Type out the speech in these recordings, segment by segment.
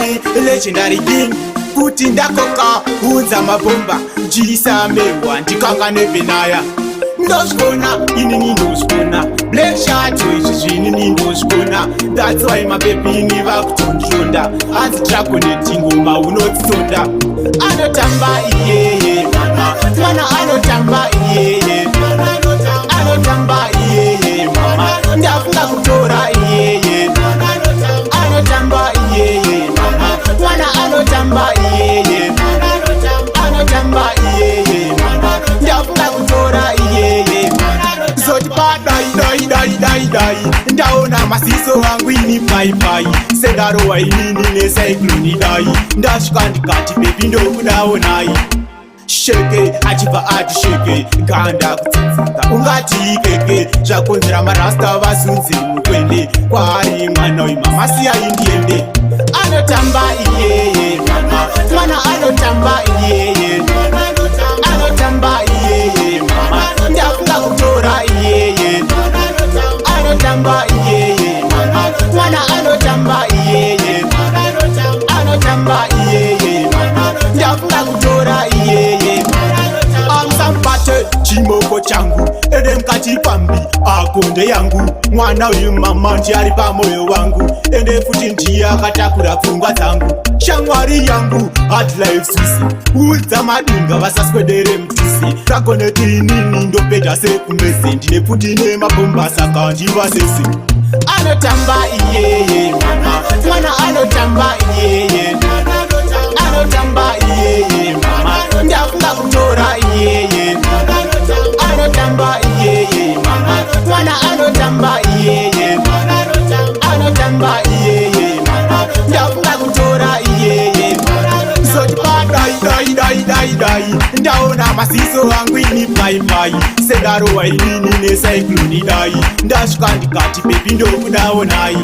Ndini legendary king, kuti ndakoka unza mabhomba, dyisa mewa ndikanga nebenaya. Ndozvigona inini, ndozvigona. Black Shadow, izvi zvinini ndozvigona. That's why mabebini vakutondironda, hanzi Dragonet, ngoma unodzitonda. Anotamba iyeye mama, mwana anotamba iyeye, anotamba iyeye mama, ndafunga kutora iyeye. Anotamba iyeye mama, mwana anotamba iyeye, anotamba iyeye mama, ndafunga kutora iyeye. Zoti padai dai dai dai dai, ndaona masiso angu ini pai pai, sendarowa inini necyclone. Dai ndasvika ndikati, "Baby, ndokudaonai." Sheke achibva ati sheke, ganda kutsitsinga ungati ikeke, zvakonzera marasta vasunze mukwende kwaari. Mwana uyu mama, siyai ndiende. Anotamba iyeye mama, mwana anotamba iyeye, anotamba iyeye mama, ndafunga kutora iyeye. Anotamba iyeye mama, mwana anotamba iyeye, anotamba iyeye mama, ndafunga kutora iyeye. Amusambate chimoko changu, ende mukati pambi akonde yangu. Mwana uyu mama ndiari pamoyo wangu, ende futi ndiye akatakura pfungwa dzangu. Shamwari yangu hard life susi, udza madinga vasaswedere mutisi. Dragonet inini ndopedha sekumese, ndine pfuti nemabhomba, saka ndivasese. Anotamba iyeye mama, mwana anotamba iyeye, anotamba iyeye mama, ndafunga kutora iyeye. Anotamba iyeye mama, mwana anotamba iyeye, anotamba iyeye mama, ndafunga kutora iyeye. Zoti padai dai dai dai dai, ndaona masiso angu ini pai pai, sendarowa inini necyclone. Dai ndasvika ndikati, "Baby, ndokudaonai."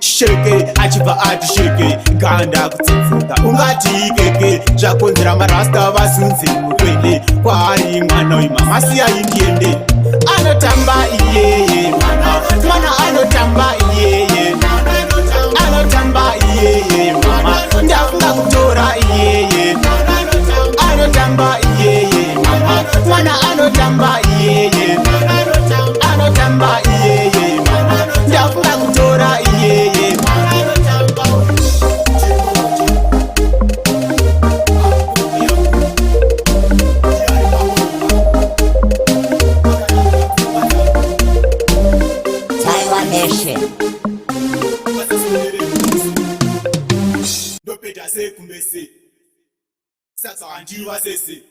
Sheke achibva ati sheke, ganda kutsitsinga ungati ikeke, zvakonzera marasta vasunze mukwende kwaari. Mwana uyu mama, siyai ndiende. Anotamba iyeye mama, mwana anotamba iyeye, anotamba iyeye mama, ndafunga kutora iyeye. Anotamba iyeye mama, mwana anotamba iyeye, anotamba iyeye mama, ndafunga kutora iyeye. Taiwan Nation. Ndopeta sekumbese, saka handivasese.